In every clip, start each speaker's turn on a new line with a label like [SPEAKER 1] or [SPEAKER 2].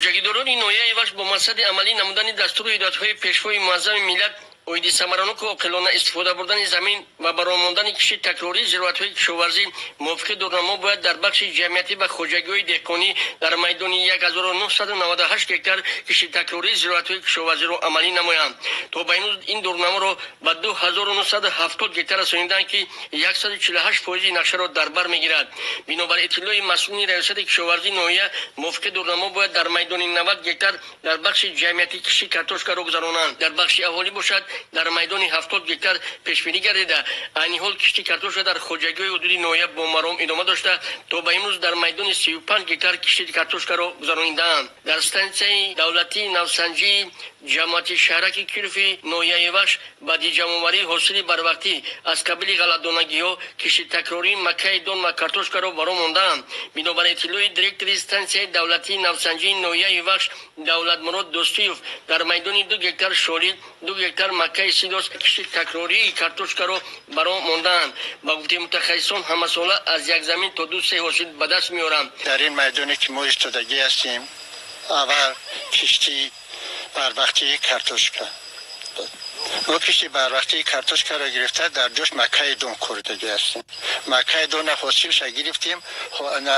[SPEAKER 1] Хоҷагидорони ноҳияи Вахш бо мақсади амалӣ намудани дастуру ҳидоятҳои Пешвои муаззами миллат оиди самараноку оқилона истифода бурдани замин ва ба роҳ мондани кишти такрории зироатҳои кишоварзӣ мувофиқи дурнамо бояд дар бахши ҷамъиятӣ ва хоҷагиҳои деҳқонӣ дар майдони 1998 гектар кишти такрории зироатҳои кишоварзиро амалӣ намоянд. То ба имрӯз ин дурнаморо ба 2970 гектар расониданд, ки 148 фоизи нақшаро дар бар мегирад. Бинобар иттилои масъулини Раёсати кишоварзии ноҳия, мувофиқи дурнамо бояд дар майдони 90 гектар дар бахши ҷамъиятӣ кишти картошкаро гузаронанд. Дар бахши аҳолӣ бошад, дар майдони 70 гектар пешбинӣ гардида, айни ҳол кишти картошка дар хоҷагиҳои ҳудуди ноҳия бо маром идома дошта, то ба имрӯз дар майдони 35 гектар кишти картошкаро гузаронидаанд. Дар стансияи давлатии навсанҷии ҷамоати шаҳраки Кирфи ноҳияи Вахш баъди ҷамъоварии ҳосили барвақтӣ аз қабили ғалладонагиҳо кишти такрории маккаи дон ва картошкаро ба роҳ мондаанд. Бинобар иттилои директори стансияи давлатии навсанҷии ноҳияи Вахш Давлатмурод Дӯстиев, дар майдони 2 гектар шолӣ, 2 гектар маккаи силос кишти такрории картошкаро ба роҳ мондаанд. Ба гуфтаи мутахассисон, ҳамасола аз як замин то 2-3 ҳосил ба даст меоранд.
[SPEAKER 2] Дар ин майдоне ки мо истодагӣ ҳастем, аввал кишти барвақтии картошка. Мо кишти барвақтии картошкаро гирифта, дар ҷош маккаи дон коридагӣ ҳастем. Маккаи дона ҳосилша гирифтем,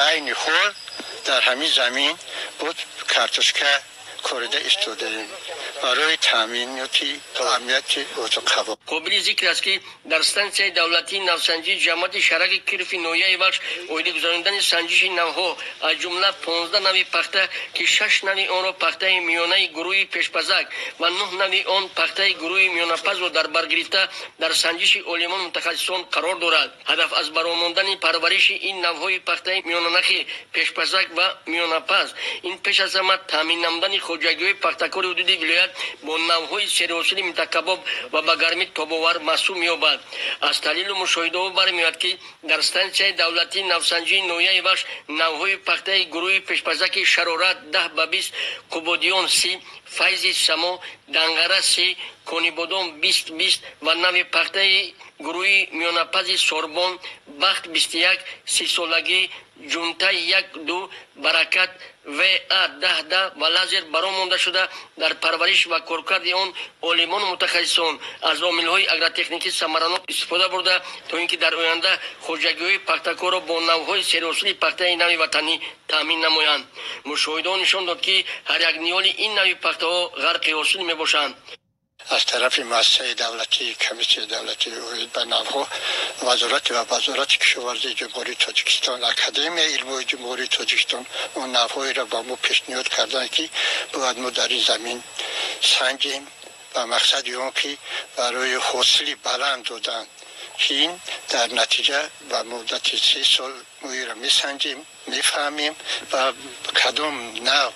[SPEAKER 2] айни ҳол дар ҳамин замин буд картошка корида истодаем барои таъминоти амнияти озуқаво.
[SPEAKER 1] Қобили зикр аст, ки дар стансияи давлатии навсанҷии ҷамоати шаҳраки Кирфи ноҳияи Вахш оиди гузаронидани санҷиши навҳо, аз ҷумла 15 нави пахта, ки 6 нави онро пахтаи миёнаи гурӯҳи пешпазак ва 9 нави он пахтаи гурӯҳи миёнапазро дар бар гирифта, дар санҷиши олимон мутахассисон қарор дорад. Ҳадаф аз ба роҳ мондани парвариши ин навҳои пахтаи миёнанахи пешпазак ва миёнапаз ин пеш аз ҳама таъмин намудани хоҷагиҳои пахтакори ҳудуди вилоят бо навҳои серҳосили минтақабоб ва ба гармӣ тобовар маҳсуб меёбад. Аз таҳлилу мушоҳидаҳо бармеояд, ки дар стансияи давлатии навсанҷии ноҳияи Вахш навҳои пахтаи гурӯҳи пешпазаки Шарорат 10 ба 20, Қубодиён 30, Файзи Само, Данғара 30, Конибодом 20-20 ва нави пахтаи гурӯҳи миёнапази Сорбон, Бахт 21, Сисолагӣ, Ҷунтай 1-2, Баракат, ва 10-10 ва Лазер ба роҳ монда шуда, дар парвариш ва коркарди он олимону мутахассисон аз омилҳои агротехникӣ самаранок истифода бурда, то ин ки дар оянда хоҷагиҳои пахтакорро бо навъҳои серҳосили пахтаи нави ватанӣ таъмин намоянд. Мушоҳидаҳо нишон дод, ки ҳар як ниҳоли ин нави пахтаҳо ғарқи ҳосил мебошанд.
[SPEAKER 2] Аз тарафи муассисаи давлатии Комиссияи давлатии оид ба навҳо, вазорати ва Вазорати кишоварзии Ҷумҳурии Тоҷикистон, Академияи илмҳои Ҷумҳурии Тоҷикистон он навҳоеро ба мо пешниҳод карданд, ки бояд мо дар ин замин санҷем, ба мақсади он ки барои ҳосили баланд додан, ки ин дар натиҷа ба муддати 3 сол мо инро месанҷем, мефаҳмем ва кадом нав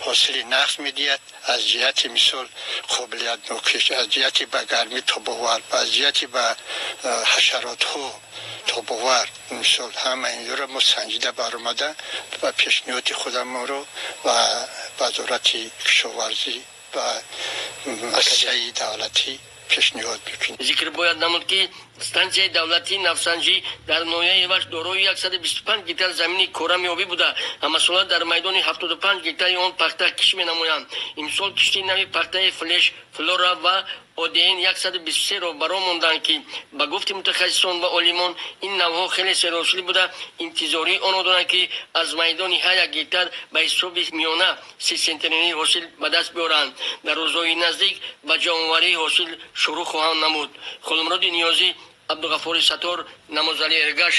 [SPEAKER 2] ҳосили нағз медиҳад, аз ҷиҳати, мисол, қобилиятнокиш, аз ҷиҳати ба гармӣ тобовар, аз ҷиҳати ба ҳашаротҳо тобовар. Мисол, ҳама инро мо санҷида баромада ва пешниҳоди худамонро ба Вазорати кишоварзӣ ва муассисаи давлатӣ пешниҳод мекунем.
[SPEAKER 1] Зикр бояд намуд, ки стансияи давлатии навсанҷӣ дар ноҳияи Вахш дорои 125 гектар замини корами обӣ буда, ҳамасола дар майдони 75 гектари он пахта кишт менамоянд. Имсол кишти нави пахтаи Флеш, Флора ва ОДН 123-ро ба роҳ монданд, ки ба гуфти мутахассисон ва олимон ин навъҳо хеле серҳосилӣ буда, интизории онро доранд, ки аз майдони ҳар як гектар ба ҳисоби миёна 30 сентнерӣ ҳосил ба даст биёранд. Дар рӯзҳои наздик ба ҷамъоварии ҳосил шурӯъ хоҳанд намуд. Хулмуроди Ниёзӣ, Абдуғафури Сатор, Намозали Эргаш.